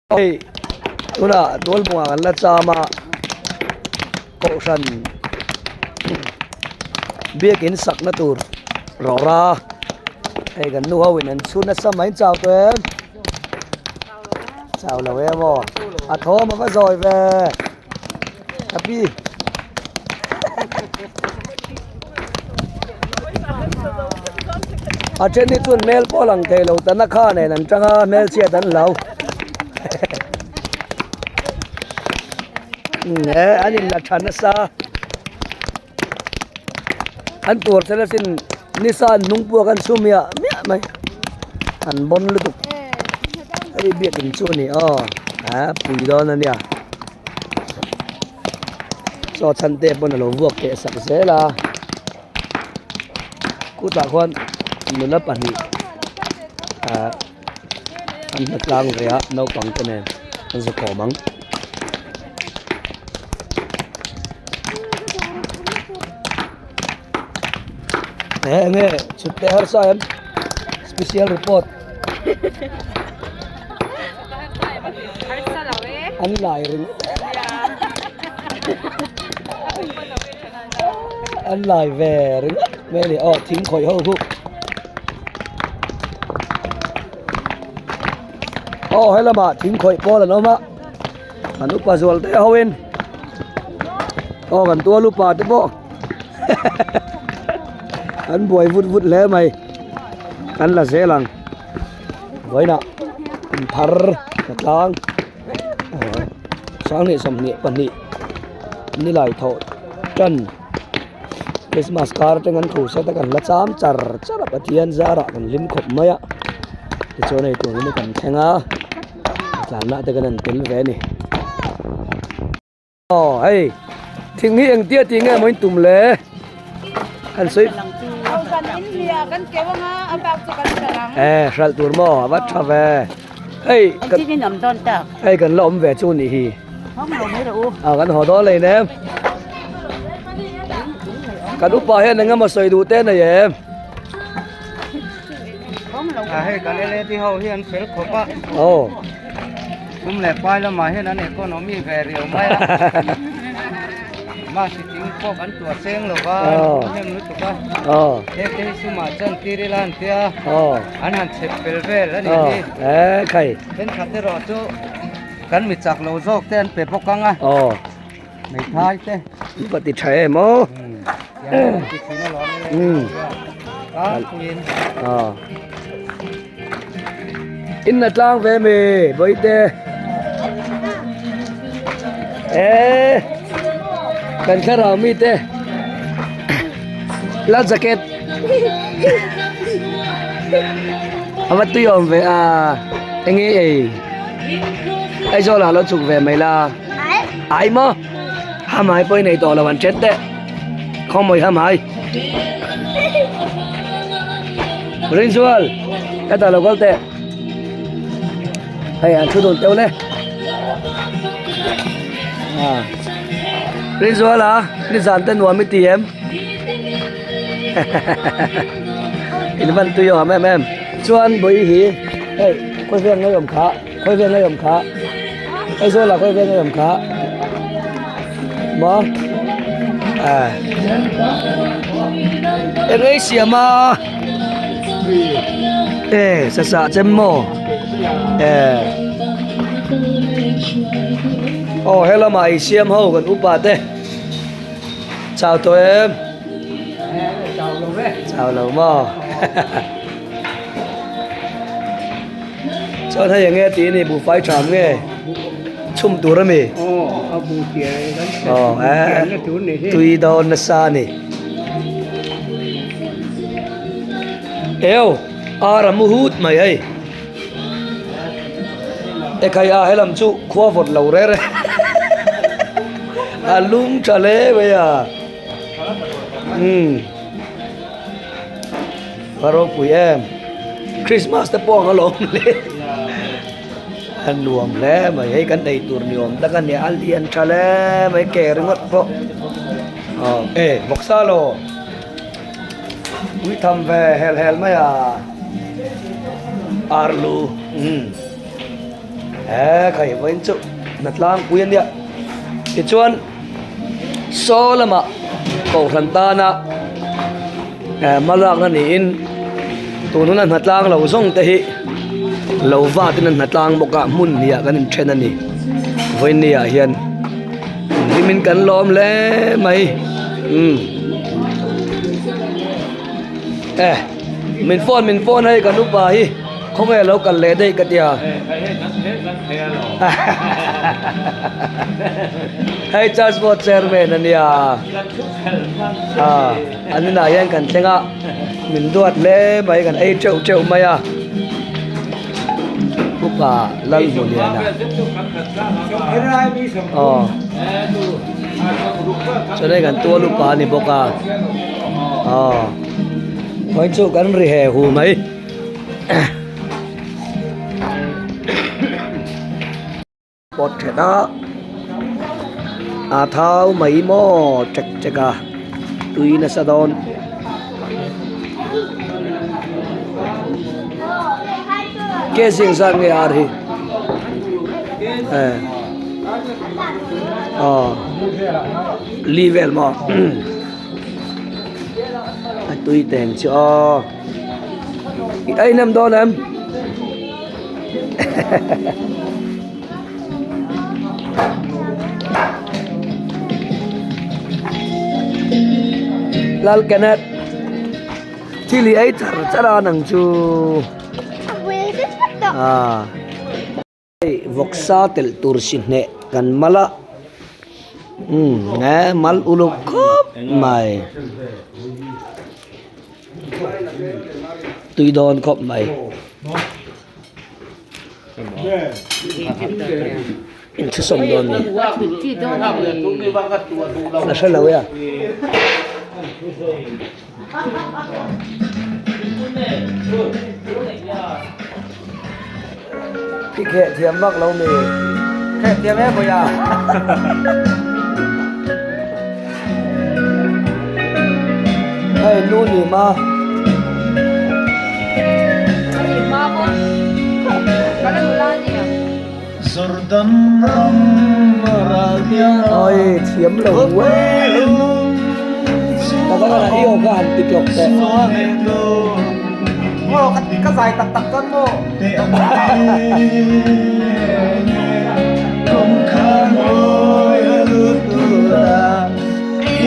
Hei tunah tualbungah kan la cham a kohhran biakin sakna tur rawra hei kan nu ho in an chhun nasa mai chau tawh em chau lo em aw a thawm a va zawi ve happy A then hi chuan hmel pawh a lang thei lo ta na kha nen an tang a hmel chhiat an hlau he an in la tha nasa an tur thel asin nisa an hnung pawh an chhum miah miah mai an bawn lutuk hei biakin chu a ni aw a pui dawn a nia. Chaw chhan te pawn a lo vuak teh sak zel a kutah khuan nula pahnih ahh an hna tlang ve a naupang te nen an zu kawm ang. Eng nge chhut teh harsa em special report. An lai ringawt An lai ve ringawt mai a ni aw thing khawih ho khu aw helamah thing khawih pawl an awm a an upa zual te ho in aw kan tual upa te pawh an buai vut vut hle mai an la zel ang. Vawiinah kum thar ka tlang sanghnih 22 nilai thawh tan Christmas kar atang an thu set a kan la cham char char a Pathian zarah kan hlim khawp mai a tichuan hei tur hi kan thleng a tlanna te kan han tel ve a ni. Aw hei thing hi engtia tih nge maw in tum le an sawi e hralh tur maw a va tha ve hei hei kan la awm ve chu nih hi a kan haw dawn lei nem kan upa hian eng emaw sawi duh te nei em hei kan led ho hi an fel khawp a aw Kum leh pai lamah hian an economy ve riau mai a. Mahse thing pawh kan tuah cheng lo va, an hnem lutuk a. Heng te hi sumah chan tir ila an tia, an han chep fel vel a nih hi. Thenkhat erawh chu kan mi chak lo zawk te an pe bawk ang a, hmeithai te. Ka ti tha em aw. In la tlang ve mi bawihte eh kan thlarau mi te la jacket a va tui awm ve a eng nge ei Aizawl ah lo chhuk ve mai la ai maw hamai pawh i nei tawh lo an then teh khawmawi hamai. Rinzual hetah lo kal teh hei an thu dun teuh le ah Rinzual a nizan te nuam i ti em in van tui awm em em chuan bawi hi hei khawi vel ngai awm kha khawi vel ngai awm kha Aizawl ah khawi vel ngai awm kha maw ah eng ei siam a e sasa chem maw e aw helama ei siam ho kan upa te chau tawh em chau lo maw chuan hei enge tih a ni buhfai tham nge chhum tur a mi aw eh tui dawn nasa a ni eo ar a mu hut mai hei ekhai a helam chu khua vawt lo rere a lum tha hle mai a umm. A ropui em Christmas te pawh ang alawm le a nuam hle mai hei kan ei tur ni awm tak a nia a lian tha hle mai ke ringawt pawh aw e vawksa law ui tham ve hel hel mai a arlu umm. He khai vawiin chu hna tlangpui a nia. Tichuan saw lamah kohhran tana eh hmalakna niin tun huna hna tlang lo zawng te hi lo vat in an hna tlang bawk a hmun hnih ah kan inthen a ni. Vawiin ni ah hian hlimin kan lawm hle mai umm eh min phone min phone hei kan upa hi. Khawnge lo kal leh daih ka tia. Hei church board chairman a nia. An inah hian kan thleng a, min duat hle mai kan ei teuh teuh mai a. Upa Lalhmuliana. Aw. Chuan hei kan tual upa a ni bawk a. Aw. Khawi chu kan ri he hu mai. Pawt then a a thau mai maw chek chek a tui nasa dawn. Kg engzat nge ar hi eh aw li vel maw a tui teng chu aw. I ei nem dawn em? Lal Kenneth thil i ei char char a nang chu. Ah. Hei vawksa telh tur si hneh kan mal a umm he mal uluk khawp mai tui dawn khawp mai inthusawm dawn ni la hre lo e a. I kheh thiam vak lo mi. Kheh thiam e Bawia. Hei nu ni ma. Oi thiam lo uai. Ka va ngana i aw kha han ti tlawk teh. Maw ka zai tak tak chuan maw.